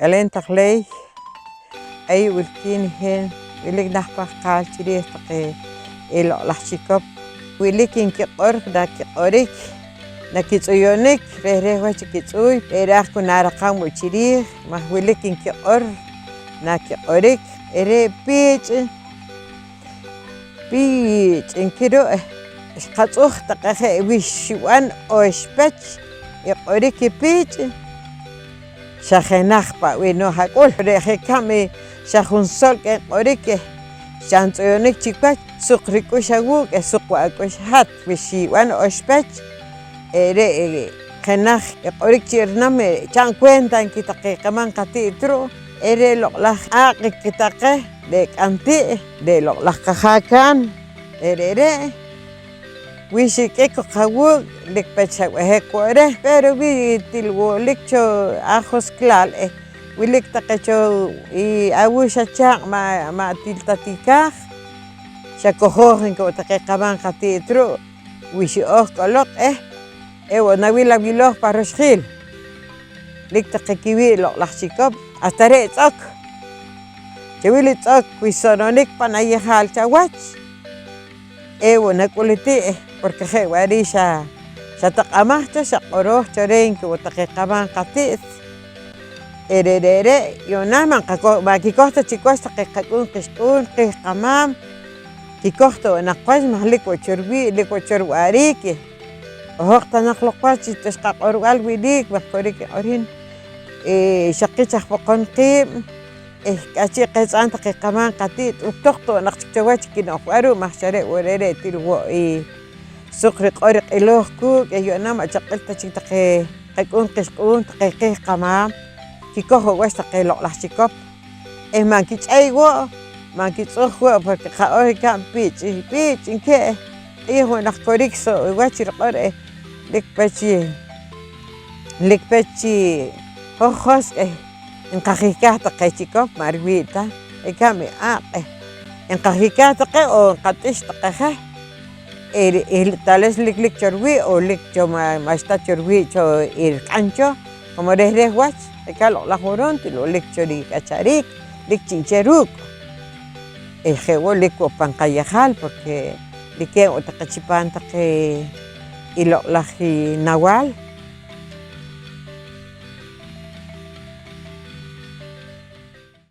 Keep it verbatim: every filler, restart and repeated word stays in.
K'aleen taq leey, ayu' wilkiin i hin wilik naah pahqaal chi riij taqe i loq'laj chikop. Wilik nkiq'or, nakiq'orik, nakitz'uyonik reh reh wach i kitz'uuy, re' raaj ku naraqam wo' chi riij maj wilik nkiq'or, nakiq'orik. Re' piich', piich' nki ru', xqatz'uj taqe je' wi xib'an oxpech i q'orik i piich', xa jenaj pa' b'ih nooj ak'ul. Re' je' kab' i xa jun solk' nq'orik eh, xa ntz'uyonik chik wach, suq rik'ux awuuk' eh suq wo' ak'ux hat. Wi xib'an oxpech, eh, re' jenaj q'orik chi' rinam, eh, cha'n cuenta nki taqe qamaam qati't ru', eh, re' loq'laj aaq' nki taqe, re' k'anti', re' loq'laj qajaakaan, eh, re're', wi xik'ik koq awuuk', lik pech xab'ehik wo' reh, pero wi til wo' lik cho ajosklaal, eh, wilik taqe cho i awuux achaaq' ma', ma' til ta tikaaj, xa kojooj nki wo' taqe qamaam qati't ru', wi xi'ooj k'oloq, eh, ewo' nawil awilooj pa roxjiil. Lik taqe kiwii' loq'laj chikop, hasta re' tz'ok. Chawil i tz'ok, wi xsononik pan ayejaal chawach, ewo' nak'ul i ti', porque je' wa'riik xa, xa taq'amaj cho, xa q'orooj cho reh nki wo' taqe qamaam qati't. Eh, re', re're', yu'na ma' nqako-, ma' kikoj ta chik wach taqe qak'uun qixq'uun, qiij qamaam, kikoj ta wo' naq wach maj lik wo' cho riwii', lik wo' cho riwa'riik. Hoj ta naq loq wach chi xqaq'orb'al wilik, maj korik nq'or hin, eh, xa qich aj poqon qiib', eh, k'ahchi' qehtz'an taqe qamaam qati't, utoq ta wo' naq chik cho wach i kino'jb'al ru', maj xa re' wo' re're' til wo' i suq riq'or riq'ilooj kuuk', eh, yu'na ma' chaq'il ta chik taqe qak'uun qixq'uun, taqe qiij qamaam, kikoj wo' wach taqe loq'laj chikop. Eh, ma' nkich'ey wo', ma' nkitz'uj wo', porque qa'or rikab' piich', piich' nki, q'iij wo' naq korik so' wach riq'or, eh, lik pech chi, lik pech chi hoj josq', eh, nqajihkaaj taqe chikop, ma' riwii' ta, rikab' i aaq', eh, nqajihkaaj taqe o nqat'ix taqe je. Eh, ri-, eh, tal vez lik, lik cho riwii' o lik cho ma', ma'xta cho riwii' cho i rik'am cho, como reh reh wach, rikab' loq'laj woron til wo' lik cho rik'achariik, lik chi'nchel ruuk'. Eh, je' wo' lik wo' pan qayejaal, porque rikeb' wo' taqe chipaam taqe i loq'laj i nawaal,